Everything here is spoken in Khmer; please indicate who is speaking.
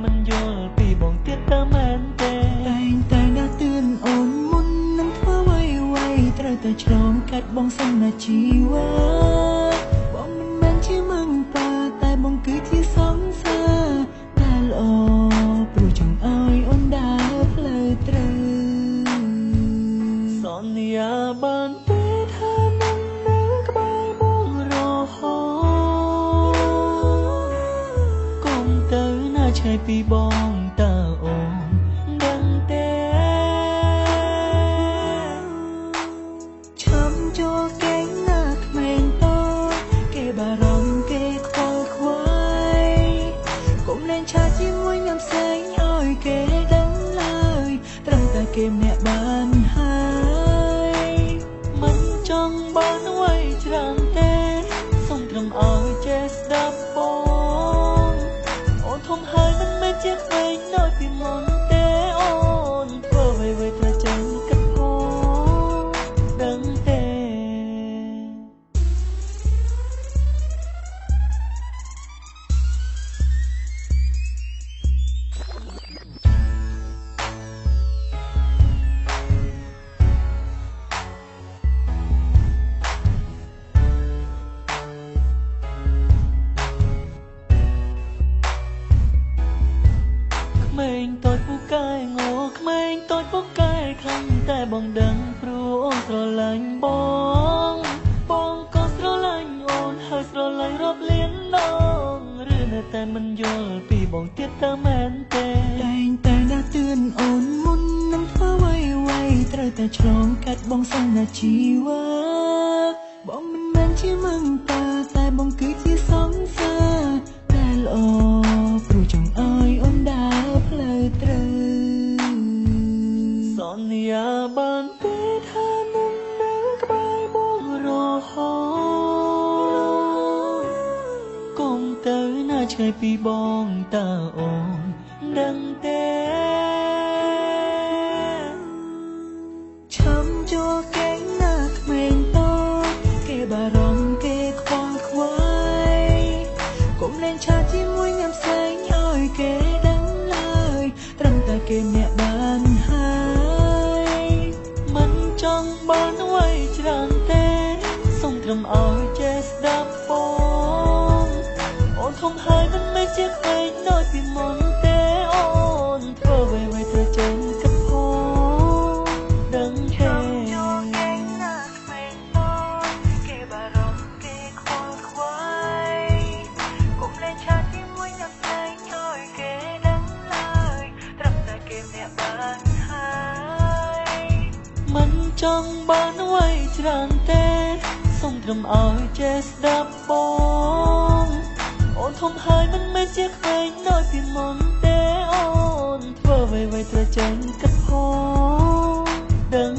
Speaker 1: មិនយល់ពីបងទៀតតើមែនទេ
Speaker 2: តែងតែដាស់តឿនអូនមុននឹងធ្វើអ្វីៗត្រូវតែឆ្លងកាត់បងសិនណាជីវ៉ាបងមិនមែនជាមឹងប៉ាតែបងគឺជាសង្សារតែល្អព្រោះចង់ឲ្យអូនដើរផ្លូវត្រូវ
Speaker 1: សន្យាបានទេថានឹងនៅក្បែរបងរហូតកុំទៅណាឆ្ងាយពីបងតើអូនដឹងទេ
Speaker 2: ឆាំចូលកេងណាក្មេងតូចគេបារម្ភគេខ្វល់ខ្វាយកុំលេងឆាជាមួយញ៉ាំផ្សេងឲ្យគេដឹងឡើយត្រឹមតែគេម្នាក់បានហើយ
Speaker 1: មិនចង់បានអ្វីច្រើនទេសូមត្រឹមឲ្យចេះស្ដាប់បងអូនធំហើយមិនមែនជាក្មេងដូចពីមុនទេអូនធ្វើអ្វីៗត្រូវចេះគិតផងដឹងទេក្មេងតូចពូកែងោក្មេងតូចពូកែខ្លាំងតែបងដឹងព្រោះអូនស្រឡាញ់បងបងក៏ស្រឡាញ់អូនហើយស្រឡាញ់រាប់លានដងឬនៅតែមិនយល់ពីបងទៀតតើមែនទេ
Speaker 2: តែងតែដាស់តឿនអូនមុននឹងធ្វើអ្វីៗត្រូវតែឆ្លងកាត់បងសិនណាជីវ៉ាបងមិនមែនជាមឹងប៉ាតែបងគឺជាសង្សារតែល្អព្រោះចង់ឲ្យអូនដើរផ្លូវត្រូវ
Speaker 1: សន្យាបានទេថានឹងនៅក្បែរបងរហូតកុំទៅណាឆ្ងាយពីបងតើអូនដឹងទេ
Speaker 2: ឆាំចូលកេងណាក្មេងតូចគេបារម្ភគេខ្វល់ខ្វាយកុំលេងឆាជាមួយញ៉ាំផ្សេងឲ្យគេដឹងឡើយត្រឹមតែគេម្នាក់បានហើយ
Speaker 1: មិនចង់បានអ្វីច្រើនទេសូមត្រឹមឲ្យចេះស្ដាប់បងអូនធំហើយមិនមែនជាក្មេងដូចពីមុនទេអូនធ្វើអ្វីៗត្រូវចេះគិតផងដឹងទេ
Speaker 2: ចូលកេងណាក្មេងតូចគេបារម្ភគេខ្វល់ខ្វាយកុំលេងឆាជាមួយញ៉ាំផ្សេងឲ្យគេដឹងឡើយត្រឹមតែគេម្នាក់បានហើយ
Speaker 1: មិនចង់បានអ្វីច្រើនទេសូមត្រឹមឲ្យចេះស្ដាប់បងអូនធំហើយមិនមែនជាក្មេងដូចពីមុនទេអូនធ្វើអ្វីៗត្រូវចេះគិតផងដឹង